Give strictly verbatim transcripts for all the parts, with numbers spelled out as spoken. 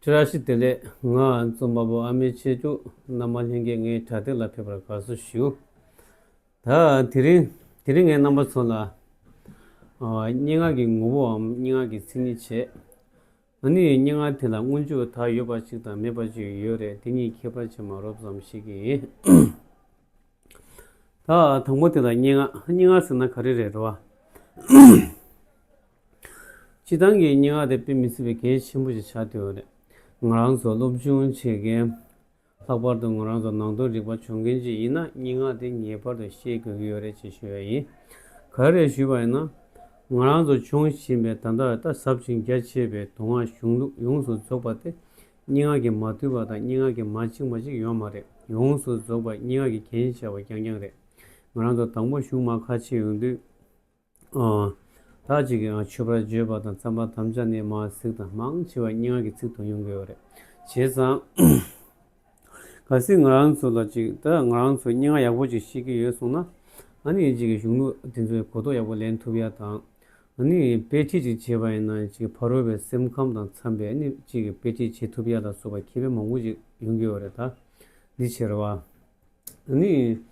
བཀྲ་ཤིས་བདེ་ལེགས། ང་རྩོམ་པ་པོ་ཨ་མའི་ཆེ་ཕྲུག་རྣམ་པ་ལྷན་རྒྱས། ངའི་དྲ་ཐོག་ལ་ཕེབས་པར་དགའ་བསུ་ཞུ། ད་དེ་རིང་དེ་རིང་ངས་རྣམ་པ་ཚོ་ལ་ཨ་སྙན་ངག་གི་ངོ་བོའམ་སྙན་ངག་གི་མཚན་ཉིད་བྱས། ཨ་ནི་སྙན་ངག་དེ་ལ་སྔོན་འཇུག་ད་ཡོད་པ་ཅིག་དང་མེད་པ་ཅིག་ཡོད་རེད། དེ་གཉིས་ཁྱད་པར་ཕྱེ་མ་རོབ་ཙམ་ཞིག་ཡིན། ད་དང་པོ་དེ་ལ་སྙན་ངག་སྙན་ངག་ཟེར་ན་ག་རེ་རེད་རོ། སྤྱིར་བཏང་གི་སྙན་ངག་དེ་དཔེ་མི་སྲིད་པའི་གལ་ཆེན་པོ་ཞིག་ཆགས་བསྡད་ཡོད་རེད། ང་རང་ཚོ་སློབ་སྦྱོང་བྱེད་མཁན། ལྷག་པར་དུ་ང་རང་ཚོ་ནང་དོན་རིག་པ་སྦྱོང་མཁན་ཅིག་ཡིན་ན་སྙན་ངག་དེ་ངེས་པར་དུ་ཤེས་དགོས་ཀྱི་ཡོད་རེད་ཅེས་ཞུ་ཡ་ཡིན། ག་རེ་ཞུས་པ་ཡིན་ན། ང་རང་ཚོ་སྦྱོང་བཞིན་པའི་ད་ལྟ་ད་ཟབ་ཅིང་རྒྱ་ཆེ་བའི་མདོ་སྔགས་གཞུང་ལུགས་ཡོངས་སུ་རྫོགས་པ་དེ། སྙན་ངག་གིས་མ་བསྡུས་པ་དང་སྙན་ངག་གིས་མ་བཅིངས་པ་ཅིག་ཡོད་མ་རེད། ཡོངས་སུ་རྫོགས་པ་སྙན་ངག་གི་རྒྱན་བྱས་པ་རྐྱང་རྐྱང་རེད། ང་རང་ཚོ་དང་པོ་གཞུང་མར་ཁ་ཕྱེ་ཡོང་དུས། ཨ། ད་ཅིག་གི་མཆོད་པར་བརྗོད་པ་དང་མཚམས་པ་དམ་བཅའ་ནས་མར་གཟིགས་དང་མང་ཆེ་བ་སྙན་ངག་གི་ཚིག་དོན་ཡོང་གི་ཡོད་རེད། བྱས་ཙང་། གལ་སྲིད་ང་རང་ཚོ་ལ་ཅིག་ད་ང་རང་ཚོ་སྙན་ངག་ཡག་པོ་ཅིག་ཤེས་ཀྱི་ཡོད་སོང་ན། ཨ་ནི་ཅིག་གི་གཞུང་ལུགས་དེ་ཚོའི་གོ་རྟོགས་ཡག་པོ་ལེན་ཐུབ་ཡ་དང་། ཨ་ནི་དཔེ་ཁྲིད་ཅིག་བྱས་པ་ཡིན་ན་ཅིག་ཕ་རོལ་པོའི་སེམས་ཁམས་དང་འཚམས་པའི་ཨ་ནི་ཅིག་གི་དཔེ་ཁྲིད་བྱེད་ཐུབ་ཡ་ལ་སོགས་པ་ཁེ་ཕན་མང་པོ་ཅིག་ཡོང་གི་ཡོད་རེད་ད། འདི་བྱས་རེད་བ། ཨ་ནི།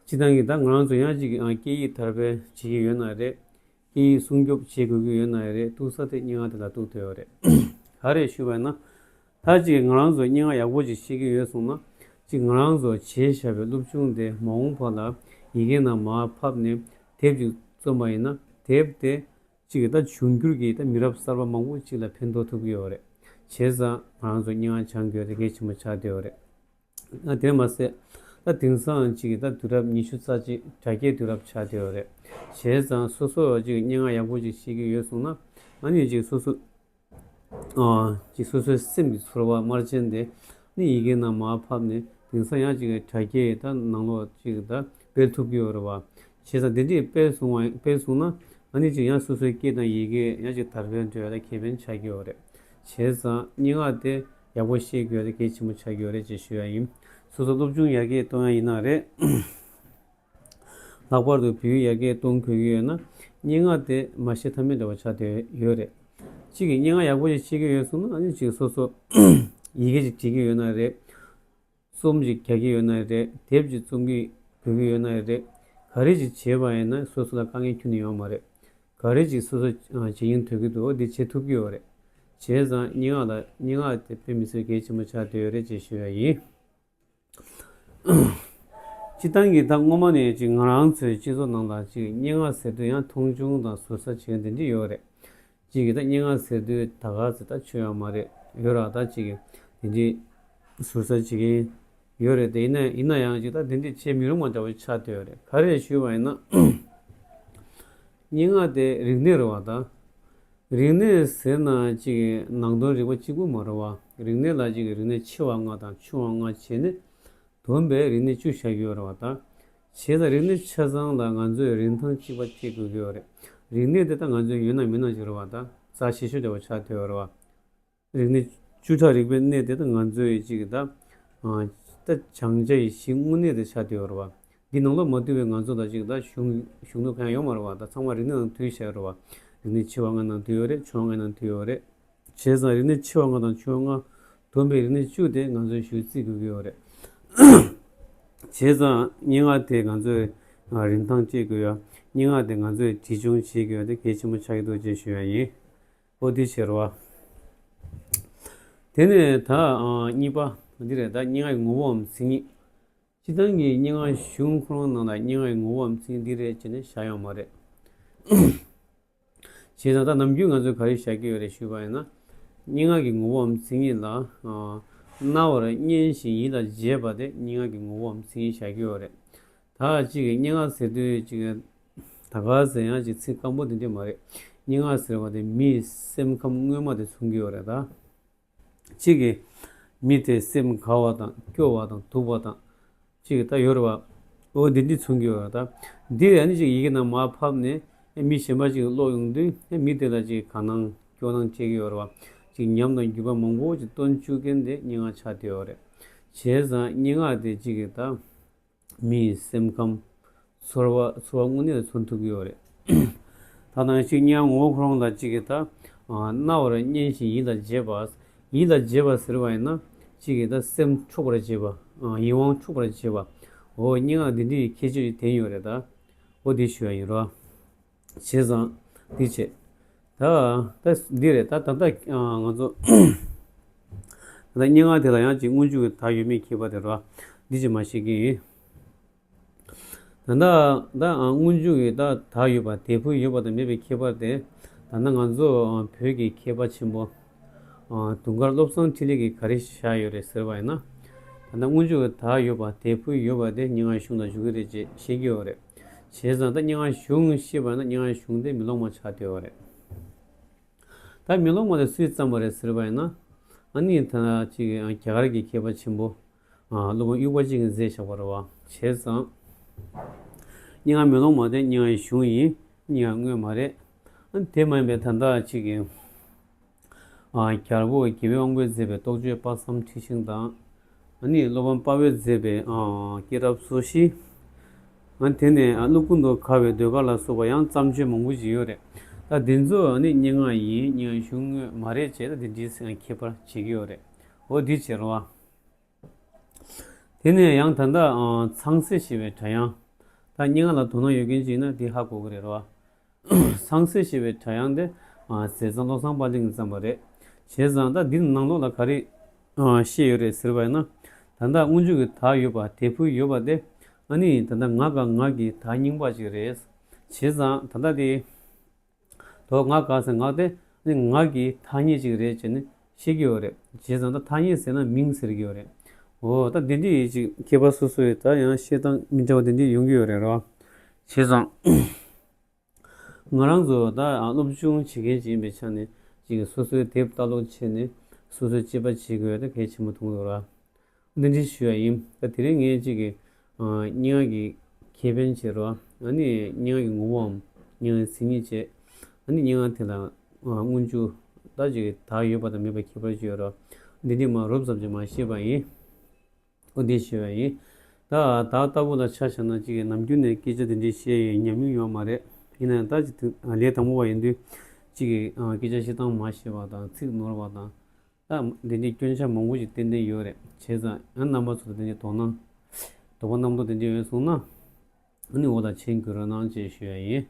སྤྱིར་བཏང་གི་ད་ང་རང་ཚོ་ཡང་ཅིག་ཨ་སྐད་ཡིག་དར་སྤེལ་བྱེད་ཀྱི་ཡོད་ན་རེད། སྐད་ཡིག་སྲུང་སྐྱོབ་བྱེད་དགོས་ཀྱི་ཡོད་ན་རེད། གཏུག་ས་དེ་སྙན་ངག་དེ་ལ་གཏུག་བསྡད་ཡོད་རེད། ག་རེ་ཞུས་པ་ཡིན་ན། ད་ཅིག་ང་རང་ཚོ་སྙན་ངག་ཡག་པོ་ཅིག་ཤེས་ཀྱི་ཡོད་སོང་ན། ཅིག་ང་རང་ཚོ་བྱས་བཞག་པའི་སློབ་སྦྱོང་དེ་མ་འོངས་པ་ལ་ཡི་གེ་ནང་མར་ཕབ་ནས་དེབ་ཅིག་རྩོམ་པ་ཡིན་ན་དེབ་དེ་ཅིག་གི་ད་འབྱུང་འགྱུར་གྱི་ད་མི་རབས་གསར་པ་མང་པོ་ཅིག་ལ་ཕན་ཐོགས་ཐུབ་ཀྱི་ཡོད་རེད། བྱས་ཙང་ང་རང་ཚོ་སྙན་ངག་སྦྱང་དགོས་དེ་གལ་ཆེན་པོ་ཆགས་བསྡད་ཡོད་རེད། ཨ་དེར་མ་ཟད། ད་དེང་སང་ཅིག་ད་དུས་རབས་ཉི་ཤུ་རྩ་གཅིག་དྲ་རྒྱའི་དུས་རབས་ཆགས་བསྡད་ཡོད་རེད། བྱས་ཙང་སོ་སོ་ཅིག་སྙན་ངག་ཡག་པོ་ཅིག་ཤེས་ཀྱི་ཡོད་སོང་ན། ཨ་ནི་ཅིག་སོ་སོ། ཨ་ཅིག་སོ་སོའི་སེམས་ཀྱི་ཚོར་བ་དམར་ཆེན་དེ་ནི་ཡི་གེ་ནང་མར་ཕབ་ནས་དེང་སང་ཡང་ཅིག་དྲ་རྒྱའི་ད་ནང་ལོགས་ཅིག་ད་སྤེལ་ཐུབ་ཀྱི་ཡོད་རེད་བ། བྱས་ཙང་དེ་འདྲས་སྤེལ་སོང་བ་སྤེལ་སོང་ན། ཨ་ནི་ཅིག་ཡང་སོ་སོའི་སྐད་དང་ཡི་གེ་ཡང་ཅིག་དར་སྤེལ་འགྲོ་ཡ་ལ་ཁེ་ཕན་ཆགས་ཀྱི་ཡོད་རེད། བྱས་ཙང་སྙན་ངག་དེ་ཡག་པོ་ཤེས་དགོས་ཡ་དེ་གལ་ཆེན་པོ་ཆགས་ཀྱི་ཡོད་རེད་ཅེས་ཞུ་ཡ་ཡིན། སོ་སོ་སློབ་སྦྱོང་ཡར་རྒྱས་གཏོང་ཡ་ཡིན་ན་རེད། ལྷག་པར་དུ་བོད་ཡིག་ཡར་རྒྱས་གཏོང་དགོས་ཀྱི་ཡོད་ན། སྙན་ངག་དེ་མ་ཤེས་ཐབས་མེད་འདྲ་བ་ཆགས་བསྡད་ཡོད་རེད། གཅིག་གིས་སྙན་ངག་ཡག་པོ་ཞིག་ཤེས་ཀྱི་ཡོད་སོང་ན། ཨ་ནི་ཅིག་སོ་སོ་ཡི་གེ་ཅིག་བྲིས་ཀྱི་ཡོད་ན་རེད། རྩོམ་ཅིག་རྒྱག་གི་ཡོད་ན་རེད། དེབ་ཅིག་རྩོམ་གྱི་དགོས་ཀྱི་ཡོད་ན་རེད། ག་རེ་ཅིག་བྱས་པ་ཡིན་ན་སོ་སོ་ལ་དཀའ་ངལ་ཁྱོན་ནས་ཡོད་མ་རེད། ག་རེ་ཅིག་སོ་སོ་བྱེད་སྙིང་འདོད་ཀྱི་འདུག་འོ་འདི་བྱེད་ཐུབ་ཀྱི་ཡོད་རེད། བྱས་ཙང་སྙན་ངག་ལ་སྙན་ངག་དེ་དཔེ་མི་སྲིད་གལ་ཆེན་པོ་ཆགས་བསྡད་ཡོད་རེད་ཅེས་ཞུ་ཡ་ཡིན། སྤྱིར་བཏང་གི་ད་སྔོན་མ་ནས་ཅིག་ང་རང་ཚོའི་སྤྱི་ཚོགས་ནང་ལ་ཅིག་སྙན་ངག་ཟེར་དུས་ཡང་མཐོང་ཆུང་དང་ཟུར་ཟ་བྱེད་མཁན་དེ་འདྲ་ཡོད་རེད། ཅིག་གིས་ད་སྙན་ངག་ཟེར་དུས་ད་ག་ཟེ་ད་ཆོས་ཡོད་མ་རེད། ཡོད་ར་ད་ཅིག་གིས་དེ་འདྲའི་ཟུར་ཟ་བྱེད་མཁན་ཡོད་རེད་དེ། ཡིན་ན་ཡིན་ན་ཡང་ཅིག་ད་དེ་འདྲའི་བྱེད་མི་རུང་བ་འདྲ་བོ་ཆགས་བསྡད་ཡོད་རེད། ག་རེ་ཞུས་པ་ཡིན་ན། སྙན་ངག་དེ་རིག་གནས་རེད་བ་ད། རིག་གནས་ཟེར་ན་ཅིག་ནང་དོན་རིག་པ་གཅིག་པུ་མ་རེད་བ། རིག་གནས་ལ་ཅིག་རིག་གནས་ཆེ་བ་ལྔ་དང་ཆུང་བ་ལྔ་བྱས་ནས་བསྡོམས་པས་རིག་གནས་བཅུ་བཞག་གི་ཡོད་རེད་བ་ད། བྱས་ཙང་རིག་གནས་ཆ་ཚང་ལ་ང་ཚོས་རིན་ཐང་གཅིག་པ་སྤྲད་དགོས་ཀྱི་ཡོད་རེད། རིག་གནས་དེ་ད་ང་ཚོའི་ཡོད་ན་མེད་ན་ཅིག་རེད་བ་ད། རྩ་ཆེ་ཤོས་དེ་བ་ཆགས་བསྡད་ཡོད་རེད་བ། རིག་གནས་བཅུ་ཕྲག་རིག་པའི་གནས་དེ་ད་ང་ཚོའི་ཅིག་ད། ད་སྦྱང་བྱ་ཡི་གཞི་དངོས་གནས་དེ་ཆགས་བསྡད་ཡོད་རེད་བ། འདི་ནང་ལོགས་མ་འདུས་པའི་ང་ཚོ་ལ་ཅིག་ད་གཞུང་གཞུང་ལུགས་གང་ཡང་ཡོད་མ་རེད་བ། ད་ཚང་མ་རིག་གནས་ནང་འདུས་བཞག་ཡོད་རེད་བ། རིག་གནས་ཆེ་བ་ལྔ་ནང་འདུས་ཡོད་རེད། ཆུང་བ་ལྔ་ནང་འདུས་ཡོད་རེད། བྱས་ཙང་རིག་གནས་ཆེ་བ་ལྔ་དང་ཆུང་བ་ལྔ་བསྡོམས་པའི་རིག་གནས་བཅུ་དེ་ང་ཚོའི་གཞུང་བརྩི་དགོས་ཀྱི་ཡོད་རེད། བྱས་ཙང་སྙན་ངག་དེ་ང་ཚོས་རིན་ཐང་གཅོད་དགོས་ཡ། སྙན་ངག་དེ་ང་ཚོས་བྲིས་སྦྱོང་བྱེད་དགོས་ཡ་དེ་གལ་ཆེན་པོ་ཆགས་ཀྱི་འདུག་ཅེས་ཞུ་ཡ་ཡིན། ཨོ་དེ་བྱེད་རོགས། དེ་ནས་ད་གཉིས་པ་འདི་རེད། ད་སྙན་ངག་གི་ངོ་བོའམ་མཚན་ཉིད། སྤྱིར་བཏང་གི་སྙན་ངག་གཞུང་ཁོ་རང་ནང་ལ་སྙན་ངག་གི་ངོ་བོའམ་མཚན་ཉིད་འདི་རེད་ཅེས་ནས་བཞག་ཡོད་མ་རེད། བྱས་ཙང་ད་ནམ་རྒྱུན་ང་ཚོས་ག་རེ་བཞག་གི་ཡོད་རེད་ཞུས་པ་ཡིན་ན། སྙན་ངག་གི་ངོ་བོའམ་མཚན་ཉིད་ལ། རྣ་བར་སྙན་ཞིང་ཡིད་ལ་བྱེད་པ་དེ་སྙན་ངག་གི་ངོ་བོའམ་མཚན་ཉིད་བཞག་གི་ཡོད་རེད། ད་ཅིག་གི་སྙན་ངག་ཟེར་དུས་ཅིག་ད་ག་ཟེར་ཡང་ཅིག་ཚིག་སྐམ་པོ་དེ་འདྲ་མ་རེད། སྙན་ངག་ཟེར་བ་དེ་མིའི་སེམས་ཁམས་མངོན་མ་དེ་མཚོན་གྱི་ཡོད་རེད་ད། གཅིག་གིས་མི་དེའི་སེམས་དགའ་བ་དང་སྐྱོ་བ་དང་སྡུག་པ་དང་། གཅིག་གིས་ད་ཡོད་རེད་བ། འོ་འདི་འདི་མཚོན་གྱི་ཡོད་རེད་ད། འདི་ཡང་ནི་ཅིག་ཡི་གེ་ནང་མར་ཕབ་ནས་མི་གཞན་པ་ཅིག་གིས་ཀློག་ཡོང་དུས་མི་དེ་ལ་ཅིག་དགའ་སྣང་སྐྱོ་སྣང་སྐྱེ་གི་ཡོད་རེད་བ། ཅིག་ཉམས་དང་འགྱུར་བ་མང་པོ་ཅིག་སྟོན་བཅུག་མཁན་དེ་སྙན་ངག་ཆགས་བསྡད་ཡོད་རེད། བྱས་ཙང་སྙན་ངག་དེ་གཅིག་གིས་ད། མིའི་སེམས་ཁམས། ཚོར་བ་ཚོར་བ་དངོས་གནས་ལ་མཚོན་ཐུབ་ཀྱི་ཡོད་རེད། ད་ནང་བཞིན་སྙན་ངག་ངོ་བོ་ཁོ་རང་ལ་གཅིག་གིས་ད། རྣ་བར་སྙན་ཞིང་ཡིད་ལ་བྱེད་པ། ཡིད་ལ་བྱེད་པ་ཟེར་བ་ཡིན་ན་གཅིག་གིས་ད་སེམས་འཕྲོག་པར་བྱེད་པ། ཨ། ཡིད་དབང་འཕྲོག་པར་བྱེད་པ། འོ་སྙན་ངག་འདི་འདྲའི་ཁྱད་ཆོས་ཅིག་ལྡན་ཡོད་རེད་ད། འོ་འདི་ཞུ་ཡ་ཡིན་རོ། བྱས་ཙང་འདི་བྱས། ད་ད་འདི་རེད་ད། ད་ལྟ་ང་ཚོ་ད་ལྟ་སྙན་ངག་དེ་ལ་ཡང་ཅིག་སྔོན་འཇུག་གི་དག་ཡོད་མེད་ཁྱད་པར་དེ་རོ། འདི་ཅིག་མ་ཤེས་ཀྱི་ཡིན། ད་ལྟ་ད་སྔོན་འཇུག་གི་ད་དག་ཡོད་པ། དེ་ཕུད་ཡོད་པ་དང་མེད་པའི་ཁྱད་པར་དེ། ད་ལྟ་ང་ཚོ་བོད་ཀྱི་མཁས་པ་ཆེན་པོ་དུང་དཀར་བློ་བཟང་འཕྲིན་ལས་ཀྱིས་ག་རེ་བཞག་ཡོད་རེད་ཟེར་བ་ཡིན་ན། ད་ལྟ་སྔོན་འཇུག་གི་དག་ཡོད་པ། དེ་ཕུད་ཡོད་པ་དེ་སྙན་ངག་གཞུང་ལ་འཇུག་གི་རེད་ཅེས་བཤད་ཀྱི་ཡོད་རེད། བྱས་ཙང་ད་སྙན་ངག་གཞུང་ཤེས་པ་ན་སྙན་ངག་གཞུང་དེ་མེ་ལོང་མ་ཆགས་བསྡད་ཡོད་རེད། ད་མེ་ལོང་མ་དེ་སུས་བརྩམས་པ་རེད་ཟེར་བ་ཡིན་ན། ཨ་ནི་ད་ཅིག་རྒྱ་གར་གྱི་མཁས་པ་ཆེན་པོ་སློབ་དཔོན་དབྱུག་པ་ཅན་གྱིས་མཛད་བཞག་པ་རེད་བ། བྱས་ཙང་སྙན་ངག་མེ་ལོང་མ་དེ་སྙན་ངག་གཞུང་ཡིན། སྙན་ངག་དངོས་མ་རེད། ཨ་ནི་དེ་མ་ཡིན་པའི་ད་ལྟ་ཅིག་གི་རྒྱལ་པོ་དགེ་བའི་དབང་པོས་མཛད་པའི་རྟོགས་བརྗོད་དཔག་བསམ་འཁྲི་ཤིང་དང་། ཨ་ནི་སློབ་དཔོན་དཔའ་བོས་མཛད་པའི་ཨ་སྐྱེས་རབས་སོ་བཞི། ཨ་དེ་ནས་ཨ་ཀླུ་ཀུན་ཏུ་དགའ་བའི་ཟློས་གར་ལ་སོགས་པ་ཡང་བརྩམས་ཆོས་མང་པོ་ཞིག་ཡོད་རེད། ད་འདི་ཚོ་ཨ་ནི་སྙན་ངག་ཡིན། སྙན་ངག་གཞུང་དངོས་མ་རེད་ཅེས་ད་འདི་འདྲའི་ཁྱད་པར་བྱེད་ཀྱི་ཡོད་རེད། འོ་འདི་བྱེད་རོགས། དེ་ནས་ཡང་ད་ལྟ་ཨ་ཚངས་སྲས་ཞེས་པའི་སྒྲ་དབྱངས། ད་སྙན་ངག་ལ་དོ་སྣང་ཡོད་མཁན་ཅིག་ཡིན་ན་འདི་ཧ་གོ་གི་རེད་རོ། ཚངས་སྲས་ཞེས་པའི་སྒྲ་དབྱངས་དེ་ཨ་ཟས་གཙང་བློ་བཟང་དཔལ་ལྡན་གྱིས་བརྩམས་པ་རེད། བྱས་ཙང་ད་འདི་ནང་ལོགས་ལ་ག་རེ་ཨ་བཤད་ཡོད་རེད་ཟེར་བ་ཡིན་ན། ད་ལྟ་སྔོན་འཇུག་གི་དག་ཡོད་པ། དེ་ཕུད་ཡོད་པ་དེ་ཨ་ནི་ད་ལྟ་ང་དང་ང་གི་བདག་རྙིང་པ་ཅིག་རེད། བྱས་ཙང་ད་ལྟ་དེ་དོ་ང་དགའ་ཟེར་ངག་དེ་ནི་ང་གི་ཐ་སྙད་ཅིག་རེད་ཅེས་ནི་བཤད་ཀྱི་ཡོད་རེད། བྱས་ཙང་ད་ཐ་སྙད་ཟེར་ན་མིང་ཟེར་གྱི་ཡོད་རེད། འོ་ད་འདི་འདྲ་ཡི་ཅིག་མཁས་པ་སོ་སོའི་ད་ཡང་བཤད་སྟངས་མི་འདྲ་བ་འདི་འདྲ་ཡོང་གི་ཡོད་རེད་རོ། བྱས་ཙང་ང་རང་ཚོ་ད་སློབ་སྦྱོང་བྱེད་མཁན་ཅིག་ཡིན་པའི་ཆ་ནས་ཅིག་སོ་སོའི་དེབ་ལྟ་ཀློག་བྱས་ནས་སོ་སོའི་དཔྱད་པ་བྱེད་དགོས་ད་གལ་ཆེན་པོ་མཐོང་འདུག་ར། འདི་འདྲ་ཞུ་ཡ་ཡིན། ད་དེ་རིང་ངས་ཅིག་གི་ཨ་སྙན་ངག་གི་ཁེ་ཕན་བྱེད་རོགས། ཨ་ནི་སྙན་ངག་གི་ངོ་བོའམ་སྙན་ངག་གི་མཚན་ཉིད་བྱས། ཨ་ནི་སྙན་ངག་དེ་ལ་ཨ་སྔོན་འཇུག་ད་ཅིག་གི་དག་ཡོད་པ་དང་མེད་པའི་ཁྱད་པར་ཅིག་ཡོད་རོགས། འདི་འདྲ་མ་རོབ་ཙམ་ཅིག་མ་ཤེས་པ་ཡིན། འོ་འདི་ཞུ་ཡ་ཡིན། ད་ད་ལྟ་བུ་ལ་ཆ་བཞག་ན་ཅིག་གི་ནམ་རྒྱུན་ནས་སྐད་ཆ་འདི་འདྲ་བཤད་ཡ་ཉམས་མྱོང་ཡོད་མ་རེད། ཡིན་ན་ཡང་ད་ཅིག་དེ་ལས་དང་པོ་བ་ཡིན་དུས་ཅིག་གི་ཨ་སྐད་ཆ་བཤད་སྟངས་མ་ཤེས་པ་དང་ཚིག་ནོར་བ་དང་། ད་འདི་འདྲའི་སྐྱོན་ཆ་མང་པོ་ཞིག་ཏན་ཏན་ཡོད་རེད། བྱས་ཙང་ཡང་རྣམ་པ་ཚོ་ལ་འདི་འདྲའི་དོ་སྣང་དོགས་པ་རྣམ་རྟོག་འདི་འདྲ་ཡོད་སོང་ན། ཨ་ནི་འོ་ལ་མཆན་འགོད་རོགས་གནང་ཅེས་ཞུ་ཡ་ཡིན།